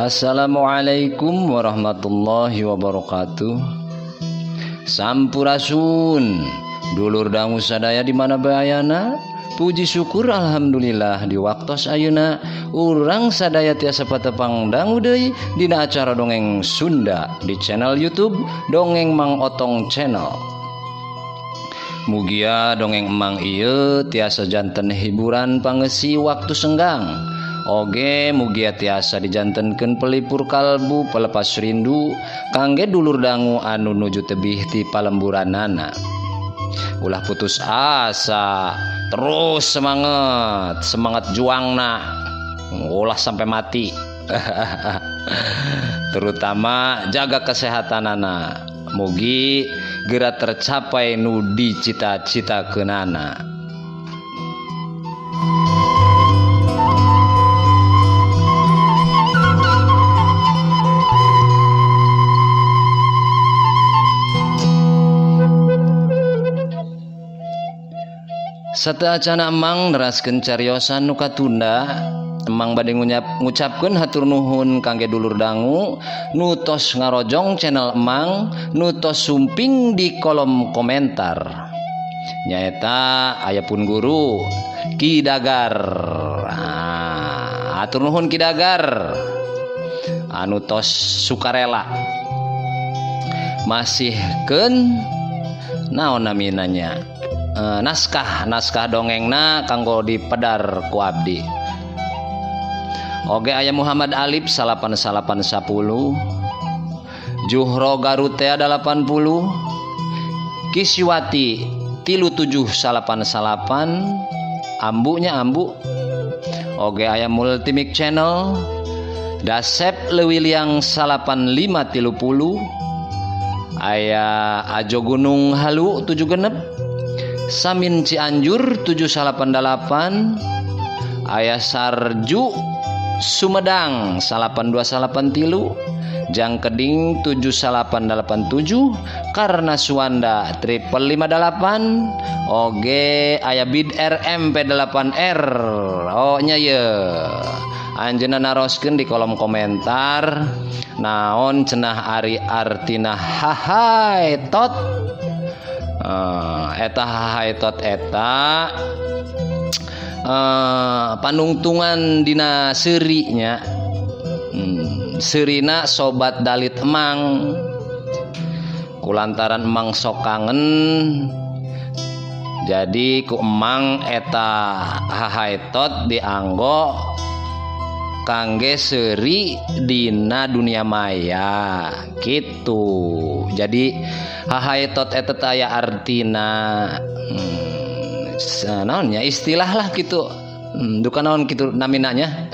Assalamualaikum warahmatullahi wabarakatuh. Sampurasun dulur dangu sadaya di mana bayana. Puji syukur alhamdulillah di waktos ayeuna urang sadaya tiasa patepang dangu deui dina acara Dongeng Sunda di channel YouTube Dongeng Mang Otong Channel. Mugia dongeng emang ieu tiasa janten hiburan pangesi waktu senggang. Oge mugia tiasa dijantenkeun pelipur kalbu pelepas rindu kangge dulur dangu anu nuju tebih ti palemburanana. Ulah putus asa, terus semangat, semangat juangna, ulah sampai mati. Terutama jaga kesehatanana. Mugi geura tercapai nu dicita-citakeunana. Sateuacana emang neraskeun cariosan nu katunda, emang bade ngucapkeun hatur nuhun kangge dulur dangu nu tos ngarojong channel emang, nu tos sumping di kolom komentar. Nyaeta aya pun guru Ki Dagar. Ah, hatur nuhun Ki Dagar anu tos sukarela masihkeun naon naminanya naskah dongengna kanggo dipedar ku abdi. Oge aya Muhammad Alif 8810, Juhro Garutea 80, Kiswati 3788, ambunya ambu. Oge aya Multimik Channel, Dasep Lewiliang 8530, aya Ajo Gunung Halu 7 genep, Samin Cianjur 788, aya Sarju Sumedang 8283, Jangkeding 7887, Karna Suwanda 558, oge aya Bid RMP8R. Oh nya ye anjeunna naroskeun di kolom komentar naon cenah ari artina hahai tot. Eta hahai tot eta panungtungan dina seurinya. Seurina sobat dalit emang kulantaran emang sok kangen, jadi ku emang eta hahai tot dianggo kangge seuri dina dunia maya gitu. Jadi hahai tot eta aya artina, naonnya istilah lah gitu, duka naon gitu naminanya.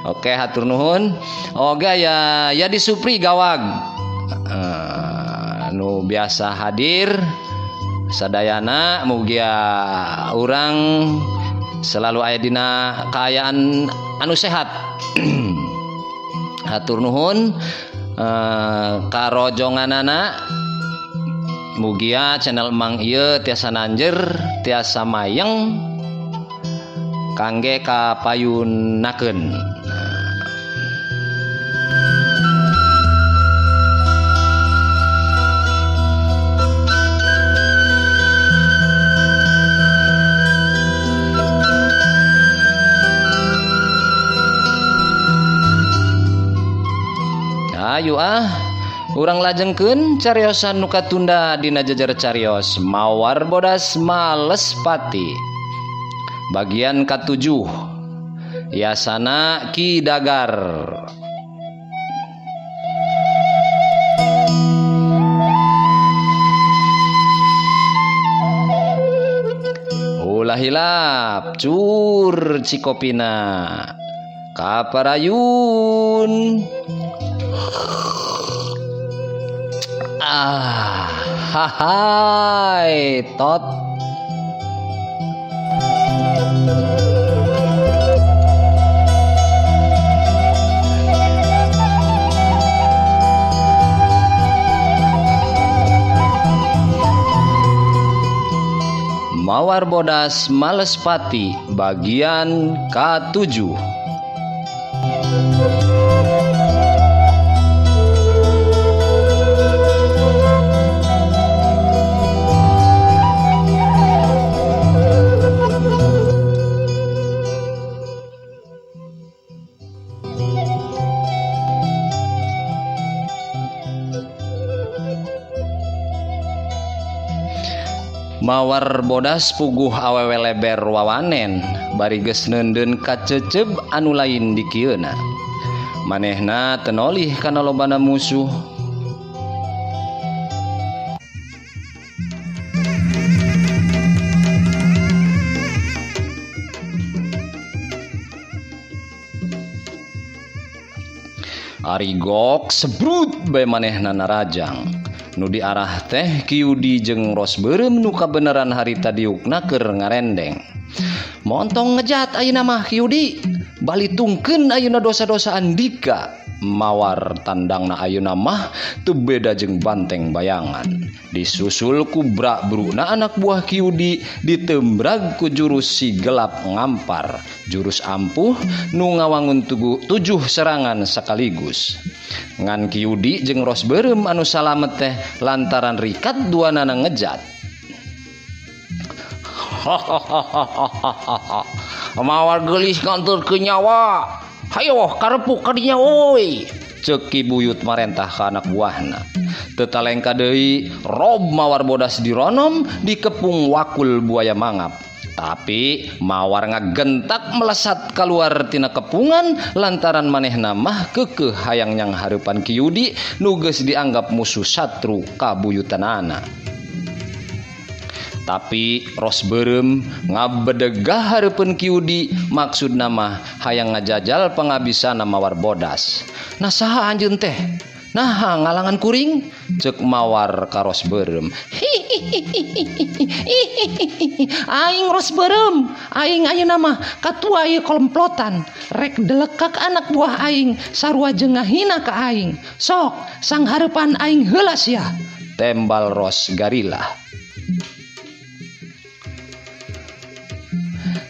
Oke, hatur nuhun. Oge ya ya di Supri Gawag nu biasa hadir sadayana, mugia urang selalu aya dina kaayaan anu sehat. Hatur nuhun karojonganana, mugia channel emang ieu tiasa nanjer tiasa mayeng kangge kapayunakeun. Ayo ah, urang lajengkeun cariosan nu katunda dina jejer carios Mawar Bodas Malespati bagian ka-7, Yasana Ki Dagar. Ulah hilap cur cikopina kaparayun. Ah, hai tot. Mawar Bodas Malespati bagian ke-7. Mawar bodas puguh awewe leber wawanen bari geus neundeun kaceceb anu lain dikieuna. Manehna teu nolih kana lobana musuh. Ari gok sebrut bae manehna narajang. Nu diarah teh Ki Yudi jeung Ros Beureum nu kabeneran harita diukna keur ngarendeng. Montong ngejat ayeuna mah Ki Yudi, balitungkeun ayeuna dosa-dosa andika. Mawar tandangna ayeuna mah teu beda jeung banteng bayangan. Disusul ku brak-brukna anak buah Ki Yudi, ditembrag ku jurus si gelap ngampar, jurus ampuh nu ngawangun tujuh serangan sekaligus. Ngan Ki Yudi jeung Ros Beureum anu salamet teh lantaran rikat duanana ngejat. Hahaha. Mawar geulis nganturkeun nyawa. Hayo karepuk ka dinya euy. Ceuk Ki Buyut marentah ka anak buahna. Teu talengka deui, rob Mawar bodas dironom dikepung wakul buaya mangap. Tapi Mawar ngagentak melesat keluar tina kepungan lantaran manehna mah keukeuh hayang nyang hareupan Ki Yudi nu geus dianggap musuh satru kabuyutanana. Tapi Ros Beureum ngabedegah hareupeun Ki Yudi, maksudna mah hayang ngajajal pangabisana Mawar bodas. Nah saha anjeun teh? Naha ngalangan kuring? Ceuk Mawar ka Ros Beureum. Aing Ros Beureum, aing ayeuna mah katua ieu komplotan, rek delekak anak buah aing sarua jeung ngahina ka aing. Sok sanghareupan aing heula sia. Tembal Ros garilah.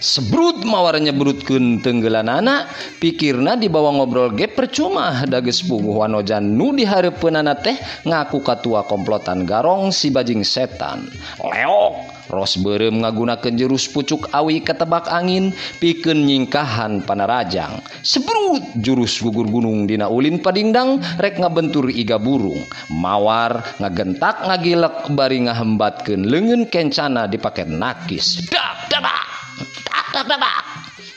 Sebrut Mawar nyebrutkeun tenggelanana, pikirna dibawa ngobrol ge percuma da geus puguh wanojan nu dihareupeunana teh ngaku katua komplotan garong si bajing setan. Leok Ros Beureum ngagunakeun jurus pucuk awi ketebak angin pikeun nyingkahan panarajang. Sebrut jurus gugur gunung dina ulin padingdang rek ngabentur iga burung. Mawar ngagentak ngagilek bari ngahembatkeun leungeun kencana dipake nakis. Dap dabak.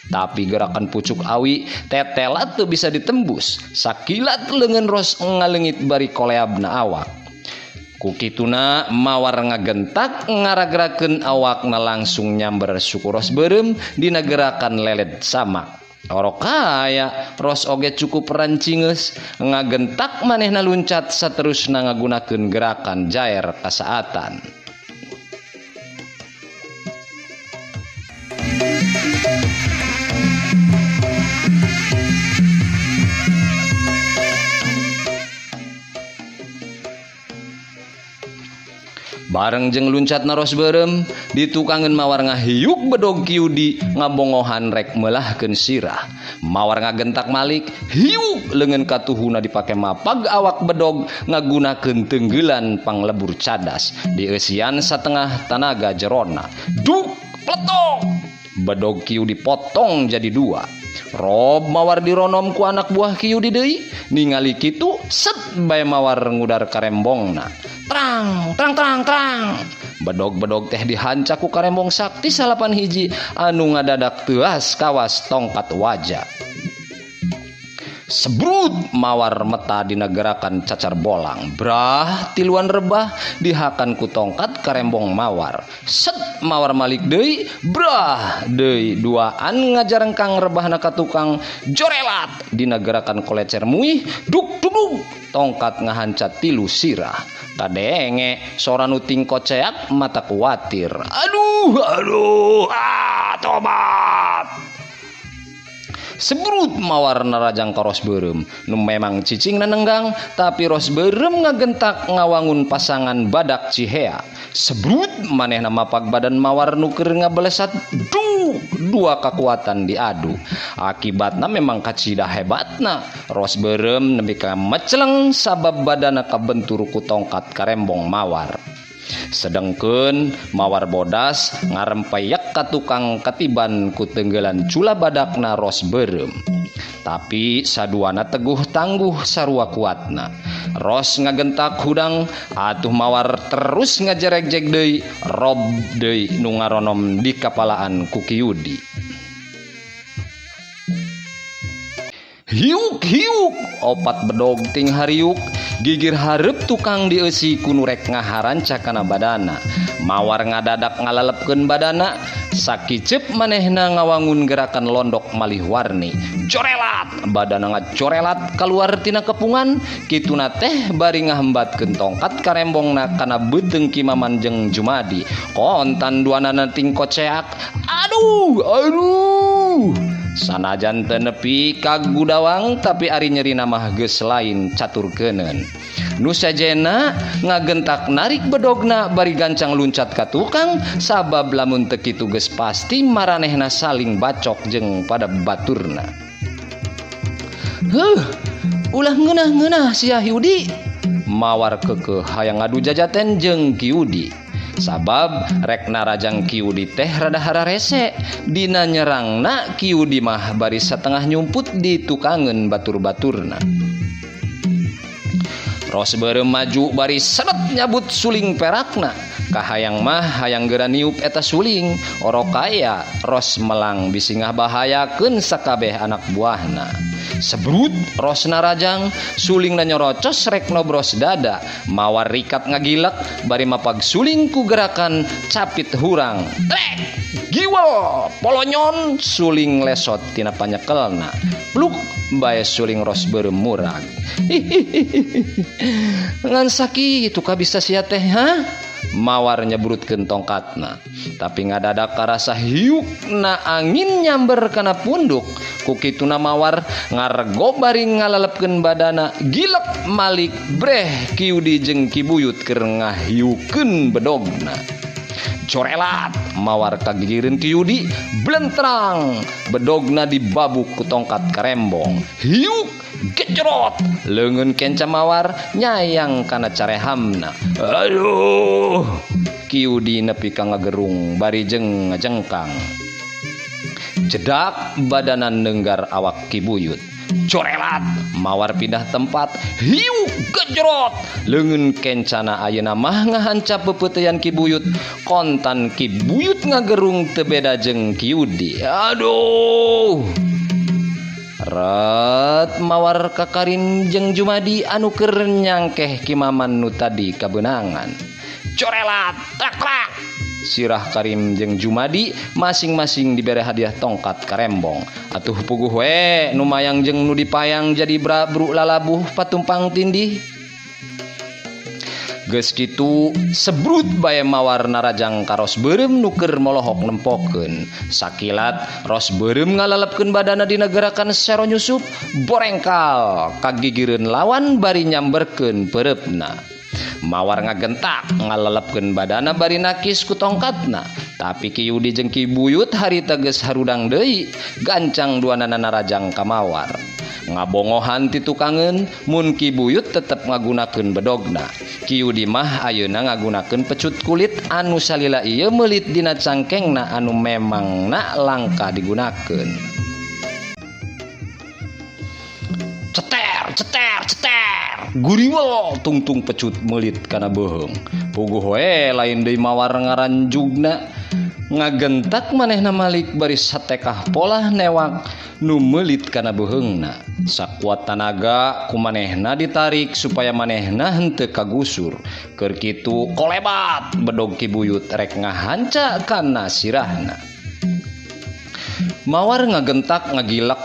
Tapi gerakan pucuk awi tetelat teu bisa ditembus. Sakilat leungeun Ros ngaleungit bari koleabna awak. Ku kituna Mawar ngagentak ngaragrakeun awakna langsung nyamber suku Ros Beureum dina gerakan lelet samak. Orok kaya Ros oge cukup rancingeus ngagentak manehna luncat saterusna ngagunakeun gerakan jaer kasaatan. Bareng jeung luncat na Ros Beureum, ditukangeun Mawar ngahiuk bedog Ki Yudi ngabongohan rek meulahkeun sirah. Mawar ngagentak malik, hiuk leungeun katuhuna dipake mapag awak bedog ngagunakeun tenggelan panglebur cadas dieusian satengah tanaga jerona. Duk pletok! Bedog Ki Yudi potong jadi dua. Rob Mawar dironom ku anak buah Ki Yudi deui, ningali kitu set bae Mawar ngudar karembongna. Trang trang trang trang. Bedog-bedog teh dihancak ku karembong sakti salapan hiji anu ngadadak teuas kawas tongkat waja. Sebrut Mawar meta dina gerakan cacar bolang. Brah tiluan rebah dihakan ku tongkat karembong Mawar. Set Mawar malik deui, brah deui duaan ngajarengkang rebahna ka tukang jorelat dina gerakan kolecer muih duk duk tongkat ngahanca tilu sirah. Kadenge sora nu tingkoceak mata kuatir. Aduh aduh ah tobat. Sebrut Mawar narajang ka Ros Beureum nu memang cicing nanenggang tapi Ros Beureum ngagentak ngawangun pasangan badak cihea. Sebrut manehna mapag badan Mawar nu keur ngabelesat duk Bruk, dua kekuatan diadu. Akibatna memang kacida hebatna. Ros Beureum nepi ka meceleng sabab badana kabentur ku tongkat karembong Mawar. Sedengkeun Mawar bodas ngarempeyak ka tukang katiban ku tenggelan cula badakna Ros Beureum. Tapi saduana teguh tangguh sarua kuatna. Ros ngagentak hudang atuh Mawar terus ngajeregjeg deui, rob deui nu ngaronom di kapalaan ku Ki Yudi. Hiuk hiuk opat bedog ting hariuk gigir hareup tukang dieusi ku nu rek ngaharanca kana badana. Mawar ngadadak ngalalepkeun badana, sakiceup manehna ngawangun gerakan londok malih warni. Corelat badana ngacorelat kaluar tina kepungan, kituna teh bari ngahambatkeun tongkat karembongna kana beuteung Ki Maman jeung Jumadi. Kontan duanana ting koceak. Aduh aduh. Sanajan teu nepi ka gudawang tapi ari nyerina mah geus lain caturkeuneun. Nu sajena ngagentak narik bedogna bari gancang luncat ka tukang sabab lamun teu kitu geus pasti maranehna saling bacok jeung pada baturna. Heuh, ulah ngeunah-ngeunah sia Yudi. Mawar keukeuh hayang ngadu jajaten jeung Ki Yudi. Sabab rek narajang Ki Yudi teh rada hararese. Dina nyerangna Ki Yudi mah bari satengah nyumput di tukangeun batur-baturna. Ros Beureum maju bari seret nyabut suling perakna. Kahayang mah hayang geura niup eta suling. Orokaya Ros melang bisi ngabahayakeun sakabeh anak buahna. Sebrut Ros narajang sulingna nyorocos rek nobros dada. Mawar rikat ngagilek bari mapag suling ku gerakan capit hurang. Trek giwel polonyon suling lesot tina panyekelna. Pluk bae suling Ros Beureum murag. Ngan sakitu ka bisa sia teh ha? Mawar nyebrutkeun tongkatna, tapi ngadadak karasa hiukna angin nyamber kana punduk. Ku kituna Mawar ngarego bari ngalalepkeun badana, gilek malik breh Ki Yudi jeung Ki Buyut keur ngahiukeun bedogna. Corelat Mawar kagigireun Ki Yudi, blentrang bedogna dibabuk ku tongkat karembong. Hiuk gejrot leungeun kenca Mawar nyayang kana carehamna. Aduh, Ki Yudi nepi ka ngagerung bari jeung ngajengkang. Jedak badana neunggar awak Ki Buyut. Corelat Mawar pindah tempat. Hiuk gejrot leungeun kencana ayeuna mah ngahanca peupeuteuyan Ki Buyut. Kontan Ki Buyut ngagerung teu beda jeung Ki Yudi. Aduh. Ret Mawar kakarin jeung Jumadi anu keur nyangkeh Ki Maman nu tadi kabeunangan. Corelat trak-trak sirah Karim jeung Jumadi masing-masing dibere hadiah tongkat karembong. Atuh puguh we nu mayang jeung nu dipayang jadi brabru lalabuh patumpang tindih. Geus kitu sebrut bae Mawar narajang ka Ros Beureum nu keur molohok nempokeun. Sakilat Ros Beureum ngalalepkeun badana dina gerakan sero nyusup, borengkal kagigireun lawan bari nyamberkeun peureupna. Mawar ngagentak ngalalepkeun badana bari nakis ku tongkatna. Tapi Ki Yudi jeung Ki Buyut harita geus harudang deui, gancang duanana narajang ka Mawar. Ngabongohan ti tukangeun mun Ki Buyut tetep ngagunakeun bedogna. Ki Yudi mah ayeuna ngagunakeun pecut kulit anu salila ieu meulit dina cangkengna anu memangna langka digunakeun. Ceter ceter ceter guriwel tungtung pecut meulit kana beuheung. Puguh we lain deui Mawar ngaranjugna. Ngagentak manehna malik bari satekah polah newak nu meulit kana beuheungna. Sakuat tanaga ku manehna ditarik supaya manehna henteu kagusur. Keur kitu kolebat bedog Ki Buyut rek ngahanca kana sirahna. Mawar ngagentak ngagilek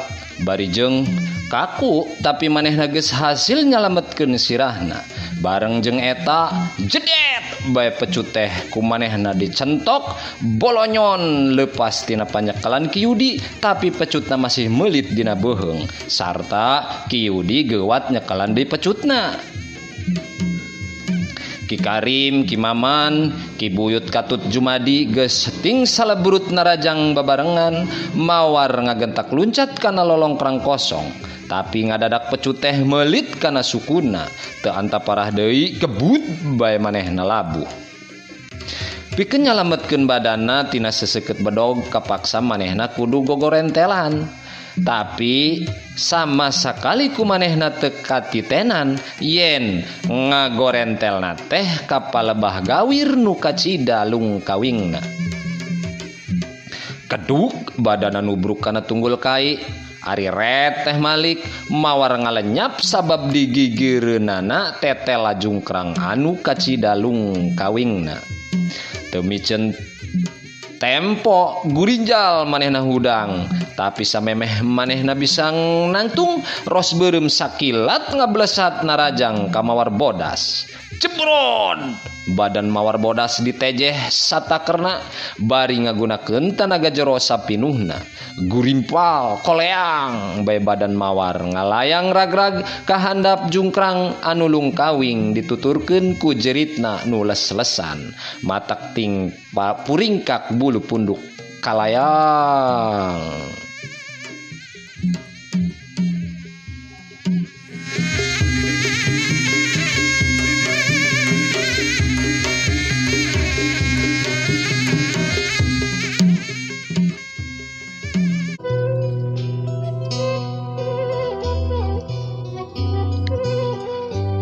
bari jeung kaku tapi manehna geus hasil nyalametkeun sirahna. Bareng jeung eta jedet bae pecut teh ku manehna dicentok bolonyon lepas tina panyekalan Ki Yudi, tapi pecutna masih meulit dina beuheung sarta Ki Yudi geuwat nyekalan deui pecutna. Ki Karim, Ki Maman, Ki Buyut Katut Jumadi geus ting salebrut narajang babarengan mawar ngagentak luncat kana lolongkrang kosong tapi ngadadak pecut teh meulit kana sukuna teu antaparah deui kebut bae manehna labuh. Pikeun nyalametkeun badanna tina seseukeut bedog kapaksa manehna kudu gogorentelan. Tapi sama sakali ku manehna teu katitenan yen ngagorentelna teh kapalebah gawir nu kacida lungkawingna. Keduk badana nubruk kana tunggul kai, ari ret teh malik mawar ngalenyap sabab digigireunana tetela jungkrang anu kacida lungkawingna. Teu miceun tempo gurinjal manehna hudang tapi samemeh manehna bisa nangtung ros beureum sakilat ngablesat narajang ka mawar bodas. Cebrod badan mawar bodas ditejeh satakerna bari ngagunakeun tanaga jero sapinuhna. Gurimpal koleang bae badan mawar ngalayang ragrag kahandap jungkrang anu lungkawing dituturkeun ku jeritna nu les-lesan matak ting puringkak bulu punduk kalayang.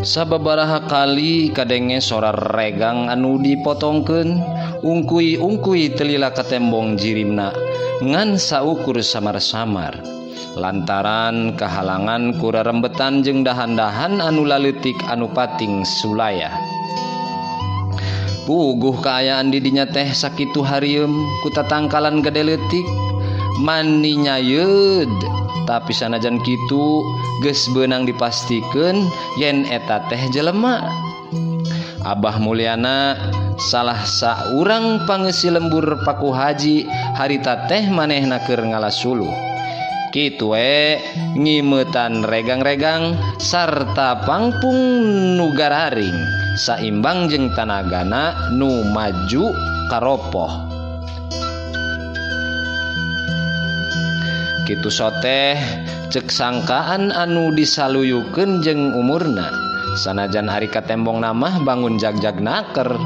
Sababaraha kali kadenge sora regang anu dipotongkeun, ungkuy-ungkuy telila katembong jirimna ngan saukur samar-samar. Lantaran kahalangan ku rerembetan jeung dahan-dahan anu laleutik anu pating sulayah. Puguh kaayaan di dinya teh sakitu harieum ku tatangkalan gede leutik mani nyayeud. Tapi sanajan kitu geus beunang dipastikeun yen eta teh jelema. Abah Mulyana salah saurang pangeusi lembur Paku Haji harita teh manehna keur ngalasuluh. Kitu we ngimeutan regang-regang sarta pangpung nu gararing saimbang jeung tanagana nu maju karopoh. Kitu soteh cek sangkaan anu disaluyukeun jeung umurna. Sanajan ari katembong namah bangun jagjag naker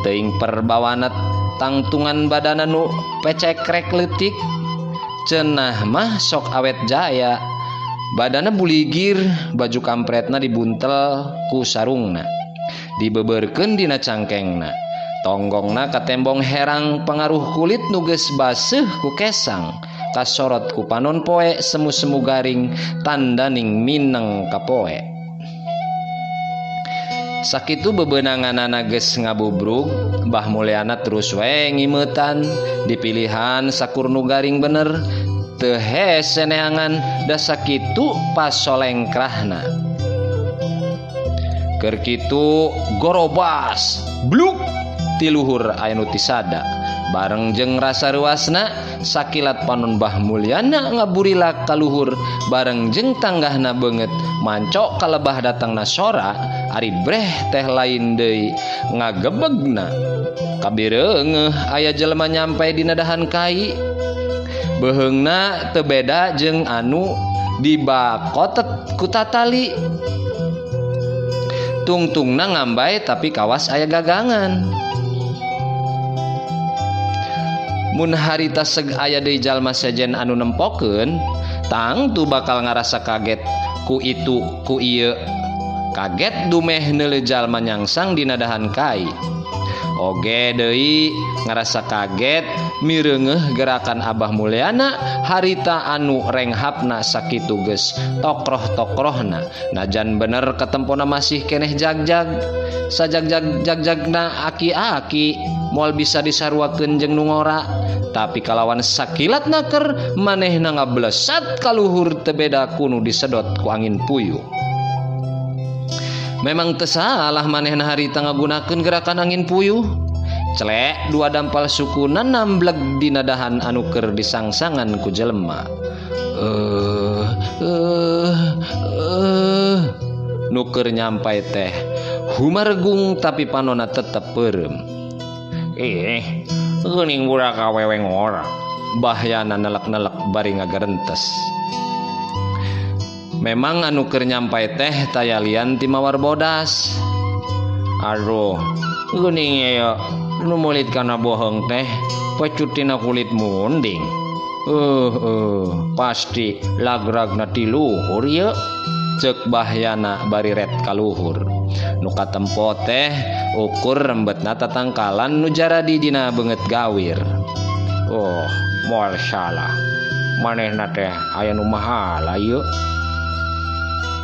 teuing perbawana tangtungan badana nu pecekrek leutik. Cenah mah sok awet jaya. Badana buligir, baju kampretna dibuntel ku sarungna. Dibeberkeun dina cangkengna. Tonggongna katembong herang pangaruh kulit nu geus baseuh ku kesang. Kasorot ku panon poe semu-semu garing tandaning mineng kapoe. Sakitu bebenanganana geus ngabubrug, Mbah Mulyana terus we ngimeutan dipilihan sakur nu garing bener teu hese neangan da sakitu pasolengkrahna. Keur kitu gorobas bluk ti luhur aya nu tisada. Bareng jeung rasa ruasna sakilat panon Mbah Mulyana ngaburilak kaluhur bareng jeung tanggahna beungeut mancok kalebah datangna sora ari breh teh lain deui ngagebegna. Kabireungeuh aya jelema nyampe dina dahan kai. Beuheungna teu beda jeung anu dibakotet ku tatali. Tungtungna ngambay tapi kawas aya gagangan. Mun harita seg aya deui jalma sejen anu nempokeun, tangtu bakal ngarasa kaget ku itu ku ieu. Kaget dumeh neuleuh jalma nyangsang dina dahan kai. Oge deui ngarasa kaget mireungeuh gerakan Abah Mulyana harita anu renghapna sakitu geus tokroh-tokrohna. Najan bener ketempona masih keneh jagjag. Sajagjag jagjagna aki-aki moal bisa disaruakeun jeung nu ngora. Tapi kalawan sakilat naker manehna ngablesat kaluhur teu beda ku nu disedot ku angin puyuh. Memang teu salah manehna harita ngagunakeun gerakan angin puyuh. Celek dua dampal sukuna nambleg dina dahan anu keur disangsangan ku jelema. Nu keur nyampai teh Humaregung tapi panona tetep peureum. Geuning budak awewe ngora. Bahyana nelek-nelek bari ngagerentes. Memang anu keur nyampai teh taya lian ti mawar bodas. Aduh, geuning ieu nu mulit kana boheung teh pecut tina kulit munding. Pasti lagragna ti luhur ieu. Ceuk Bahyana bari ret kaluhur. Nu katempo teh ukur rembetna tatangkalan nu jaradi dina beungeut gawir. Oh, moal salah. Manehna teh aya nu mahala ieu.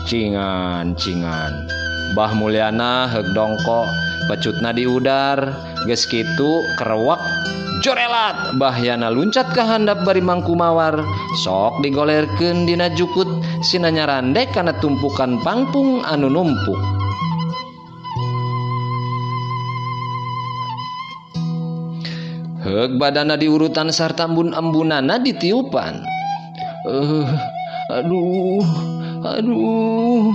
Cingan cingan. Bah Mulyana heug dongko, pecutna diudar, geus kitu kerewek jorelat. Bahyana luncat ka handap bari mangku mawar, sok digolerkeun dina jukut sina nyarandek kana tumpukan pangpung anu numpuk. Heug badana diurutan sarta embun-embunana ditiupan. Aduh, aduh.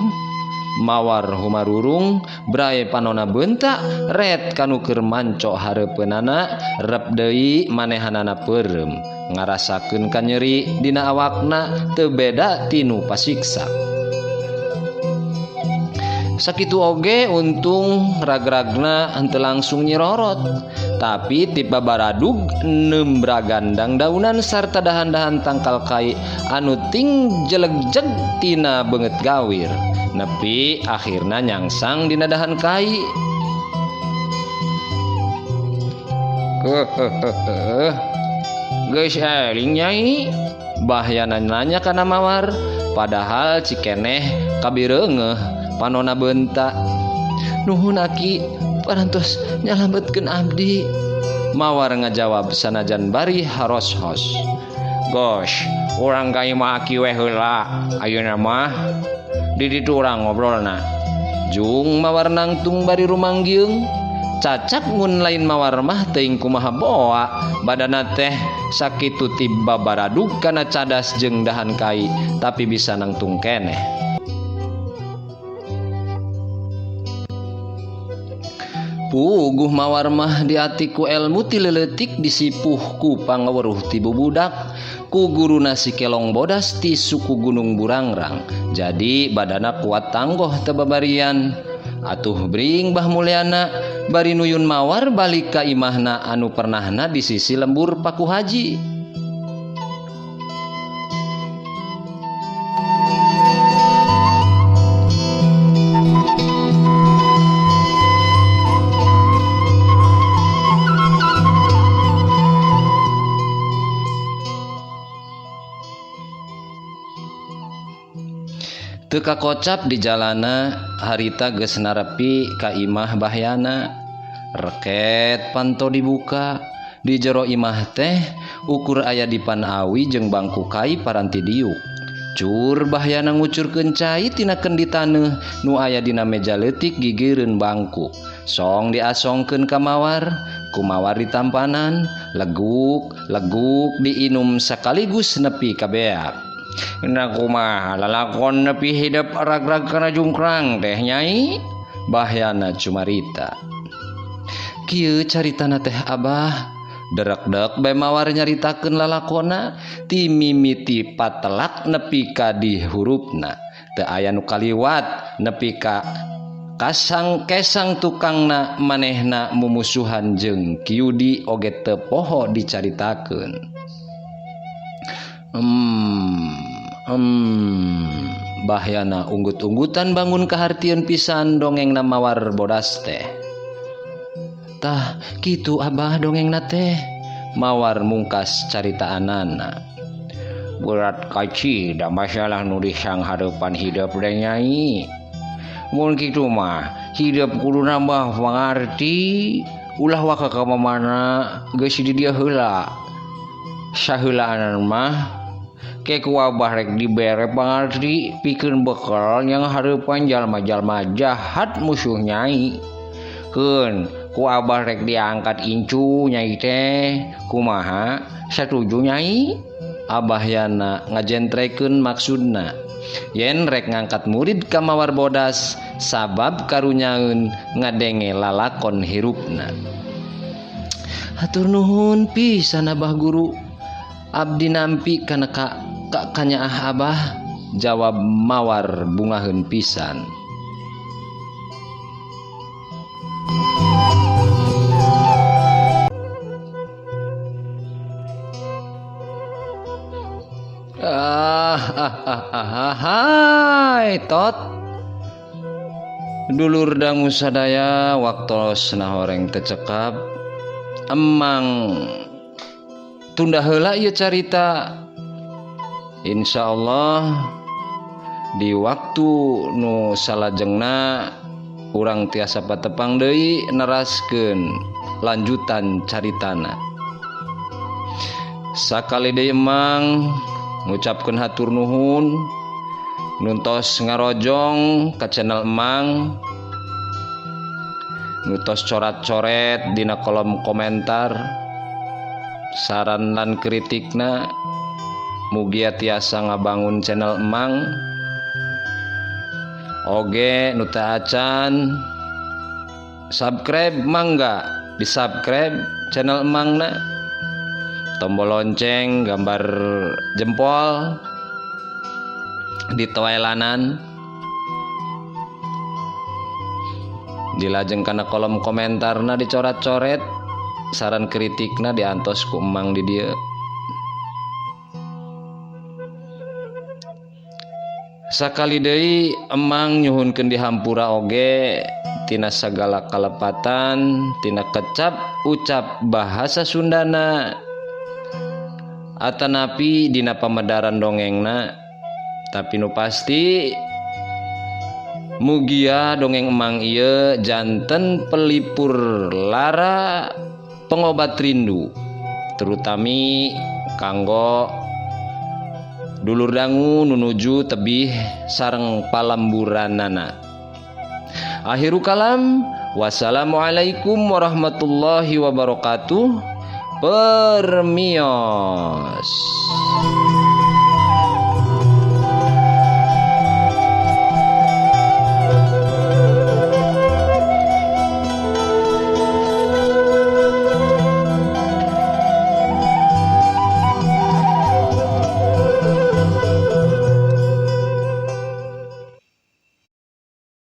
Mawar humarurung, brae panona beunta, ret kanu keur manco hareupeunana, rep deui manehanana peureum. Ngarasakeun kanyeri dina awakna teu beda tinu pasiksa. Sakitu oge untung ragragna henteu langsung nyirorot, tapi tiba baradug nembragandang daunan sarta dahan-dahan tangkal kai anu ting jelegjeg tina beungeut gawir. Nepi akhirna nyangsang dina dahan kai. Geus eling nyai. Bahyana nanya kana mawar, padahal cikeneh kabireungeuh panona beunta. Nuhun aki, parantos nyalametkeun abdi. Mawar ngajawab sanajan bari haros-hos. Gosh, urang ka imah aki we heula. Ayeuna mah di ditu urang ngobrolna. Jung mawar nangtung bari rumanggiung. Cacak mun lain mawar mah teuing kumaha boa. Badana teh sakitu tiba baradug kana cadas jeung dahan kai, tapi bisa nangtung keneh. Puguh mawar mah diati ku elmu ti leuletik disipuh ku pangaweruh ti bubudak ku guruna si Kelong Bodas ti suku Gunung Burangrang. Jadi badana kuat tanggoh teu babarian. Atuh bring Bah Mulyana bari nuyun mawar balik ka imahna anu pernahna di sisi lembur Paku Haji. Teu kakocap di jalana harita geus narepi ka imah Bahyana. Reket panto dibuka. Di jero imah teh ukur aya dipan awi jeung bangku kai paranti diuk. Cur Bahyana ngucurkeun cai tina kendi taneuh nu aya dina meja leutik gigireun bangku. Song diasongkeun ka mawar, ku mawar ditampanan, leguk leguk diinum sakaligus nepi ka beak. Nah kumaha lalakon nepi hidup ragrag kana jungkrang teh nyai? Bahyana cumarita. Kieu caritana teh abah. Derekdek bae mawar nyaritakeun lalakona ti mimiti patelak nepi ka di hurupna. Teu aya nu kaliwat nepi ka kasang kesang tukangna manehna mumusuhan jeung Ki Yudi oge teu poho dicaritakeun. Bahyana unggut-unggutan bangun kahartieun pisan dongengna mawar bodas teh. Tah kitu abah dongengna teh. Mawar mungkas caritaanana. Berat kacida masalah nu disanghareupan hidup teh nyai. Mun kitu mah hidup kudu nambah pangarti, ulah waka ka mamana geus di dieu heula. Saheulaanan mah ke ku abah rek dibere pangarti pikeun bekel yang hareupan jalma-jalma jahat musuh nyai. Keun ku abah rek diangkat incu nyai teh, kumaha satuju nyai? Abah Yana ngajentrekeun maksudna yen rek ngangkat murid ka Mawar Bodas sabab karunyaeun ngadenge lalakon hirupna. Hatur nuhun pisan Abah Guru, abdi nampi kana ka kanyaah Abah, jawab Mawar bungaheun pisan. Hai tot dulur dangu sadaya waktos nahoreng tecekap emang tunda heula ieu carita. Insyaallah di waktu nu salajengna urang tiasa patepang deui neraskeun lanjutan caritana. Sakali deui emang ngucapkeun hatur nuhun nuntos ngarojong ka channel emang, nutos corat-coret dina kolom komentar saran lan kritikna, mugia tiasa ngabangun channel emang. Oge nu teu acan subscribe mangga di subscribe channel emangna, tombol lonceng gambar jempol di toelanan, dilajeng kana kolom komentarna dicoret-coret saran kritikna diantos ku emang di dieu. Sakali deui emang nyuhunkeun dihampura oge tina sagala kalepatan tina kecap ucap bahasa Sundana atanapi dina pamedaran dongengna, tapi nu pasti mugia dongeng emang ieu janten pelipur lara pengobat rindu, terutami kanggo dulur dangu nunuju tebih sareng palamburanana. Akhiru kalam, wassalamualaikum warahmatullahi wabarakatuh. Permios.